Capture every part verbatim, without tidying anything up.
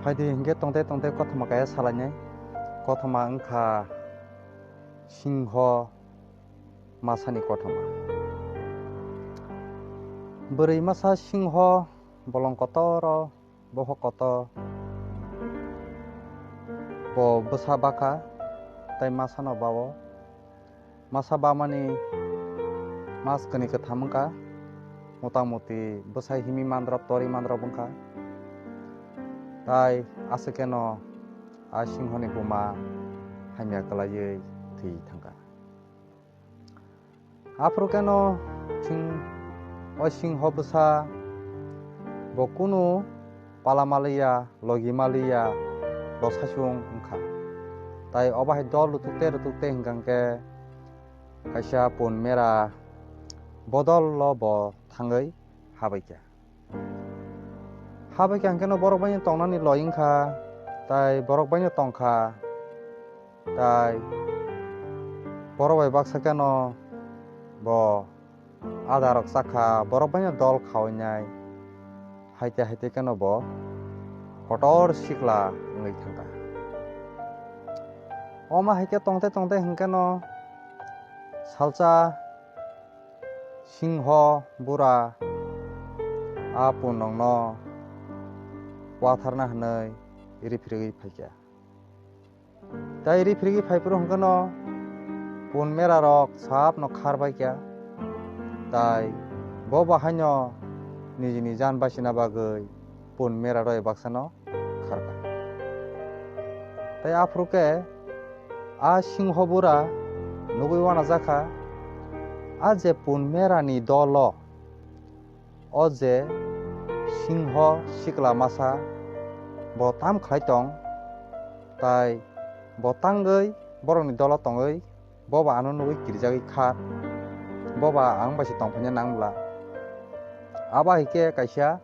Phaidi hinkhe tongte tongte kothoma kaya salainai. Kothoma wngkha singho masani kothoma. Bwrwi masa singho bolong kotoro bohok kotor. Bo bwsa bakha tei masano bao. Masa bamani mas kani kwtham wngkha, motamuti bwsai himi mandrop tori mandrop wngkha. Tai aswkeno a singhoni buma hamya kwlaiwi thwi thangkha. Aphuru keno sing-, o singho bwsa bo kunu pala maliya, logi maliya, bo saichung wngkha. Tai obo hai dol rutuk te rutuk te hingkha hingkhe kaisa pun mera bodol lo bo thangwi habaikha. Habaikha hingkheno borok bai tongnani loi wngkha, tai borok bai tongkha, tai borok bai baksa keno bo ada rok chakha, borok bai dol khawi nai, haite haite keno bo kotor sikla wngwi thangkha. Omo hai khe tongte tongte hingkheno salsa singho bura a punongno watharna hwnwi riphirwi phaikha. Tai riphirwi phaiphuru hwnkhe no pun mera rok sap no kharbai kha. Tai bo bo haino nijini jan bachina bagwi pun mera rok baksa no kharkha. Tai aphuru khe a singho bura nugwi uanajakha, a je pun mera ni dolo o je singho sikla masa bo tam khlai tong, tai bo tangwi borokni dolo tongwi bo ba ano nugwi kirijagwi kha, bo ba ang bai se tongphaina nang bwla. Abo hai khe kaisa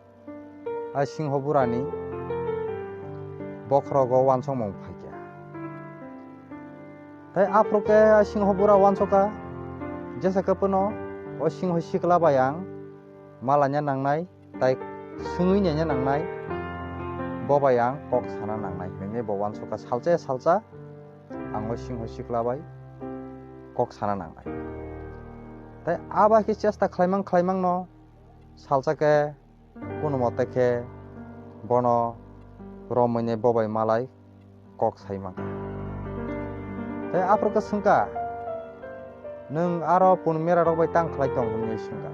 a singho burani bokhorogo uansukmung phaikha. Tai aphuru khe a singho bura uansukha, jesa khe phano o singho sikla bai ang malaina nangnai, tai swngwi naina nangnai, bo bai ang kok sana nangnai, hinwi bo uansukha salsa salsa ang o singho sikla bai kok sana nangnai. Tai abo hai khe chesta khlaimang khlaimangno salsa khe, kono mote khe bono romwi nai bo bai malai kok sai mankha. Tai aphuru khe swngkha, "Nwng aro pun mera rok bai tang khlai tong?" hwnwi swngkha.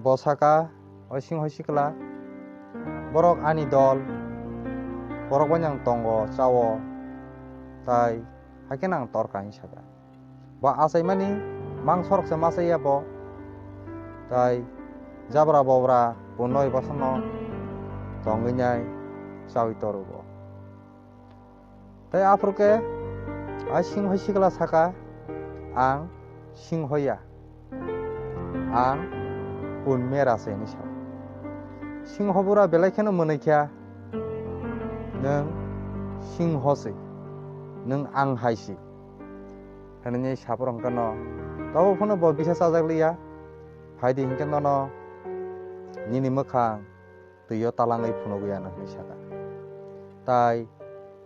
Bo sakha, "O singho sikla, borok ani dol, borok bai nang tongo, chao, tai hai khe nang torkha," hwnwi sakha. Bo achaimani mangsorok se machaiya bo, tai jabra bobra punoi bosongno tongwi nai chawi toro bo. Tai aphuru khe a singho sikla sakha, "Ang singho ya, ang pun mera se," hwnwi sa. Singho bura belai kheno mwnwi kha, "Nwng singho se, nwng ang hai se," hwnwi saphuru hwnkhe no tobo phano bo bisa chajak liya, "Phaidi hinkhe nono nini mwkhang twi o talangwi phunugwi ano," hwnwi sakha. Tai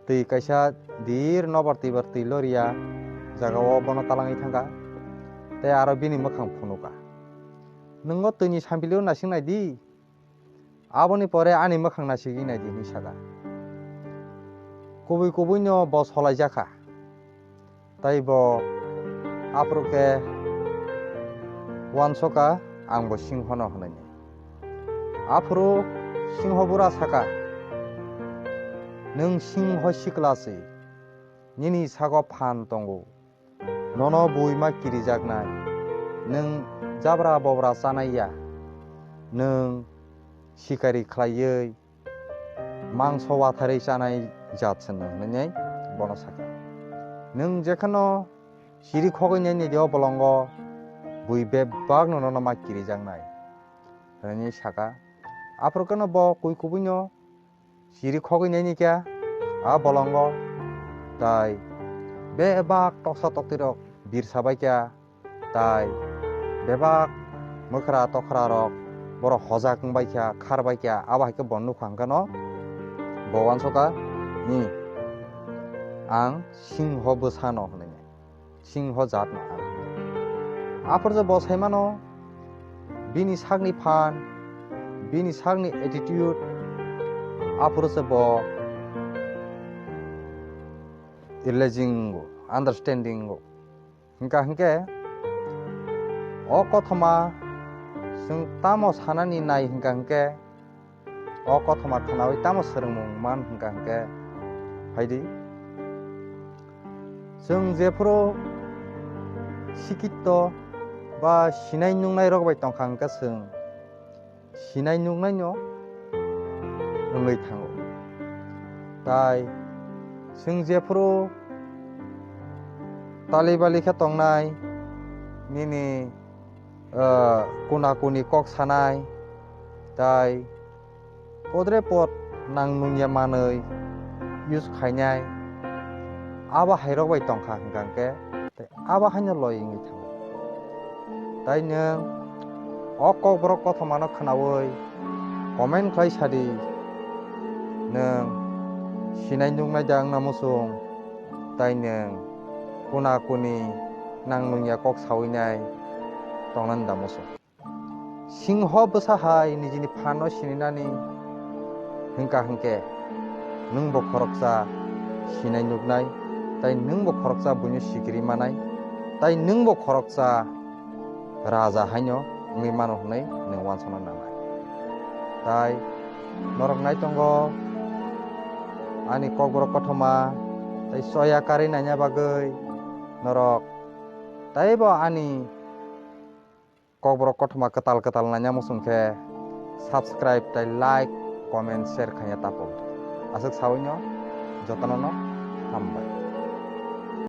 twi kaisa dir nobar twibar twi loriya jaga o bono talangwi thangkha, tei aro bini mwkhang phunukha. "Nwng o twini sambilio naising nai di, aboni pore ani mwkhang naisingwi nai di," hwnwi sakha. Kubui kubuino bo solaijakha. Tai bo aphuru khe uansukha, "Ang bo singhono," hwnwi. Aphuru singho bura sakha, "Nwng singho sikla se, nini sago phan tongo, nono buima kirijaknai, nwng jabra bobra chanai ya, nwng sikari khlaiwi mangso watharwi chanai jat se nwng," hwnwi bono sakha. "Nwng jekheno siri khogwi nai nai di o bolongo, bui bebakno nono ma kirijaknai," hwnwi sakha. Aphuru kheno bo kui kubuino siri khogwi nai nai kha a bolongo, tai bebak toksa toktwirok birsa bai kha. Tai bebak mwkhra tokhrarok borok hojak wngbai kha, kharbai kha, abo hai khe bo nukha hwnkhe no Bo uansukha, "Ni, ang singho bwsano," hwnwi, "singho jatno ang." Aphuru je bo saimano, bini sakni phan, bini sakni attitude, aphuru se bo realizing, understanding. Hingka hingke, o kothoma chwng tamo sanani nai hingka hingke, o kothoma khwnaui tamo swrwngmung man hingka hingke, phaidi. Chwng jephuru sikitto ba sinai nuknai rok bai tongkha hingke chwng sinai nuknaino wngwi thango. Tai chwng jephuru tali bali khe tongnai, nini, ah, kuna kuni kok sanai, tai podre pod nang nungya manwi use khainai, abo hairok bai tongkha hingka hingke, tei abo haino loi wngwi thango. Tai nwng o kokborok kothomano khwnaui comment khlai sadi, nwng sinai nuknai da wngna muchung, tai nwng kuna kuni nang nungya kok saui nai tongnani da muchung. Singho bwsa hai nijini phanno sininani hingka hingke, nwngbo khoroksa sinai nuknai, tai nwngbo khoroksa buino sikiri manai, tai nwngbo khoroksa raja haino wngwi mano hwnwi nwng uansukna nangnai. Tai norok naitongo ani kokborok kothoma tai choya karwi naina bagwi norok taibo ani kokborok kothoma kwtal kwtal naina muchung khe subscribe tai like, comment, share khaina tapo. Aswk saui no jotono no hambai.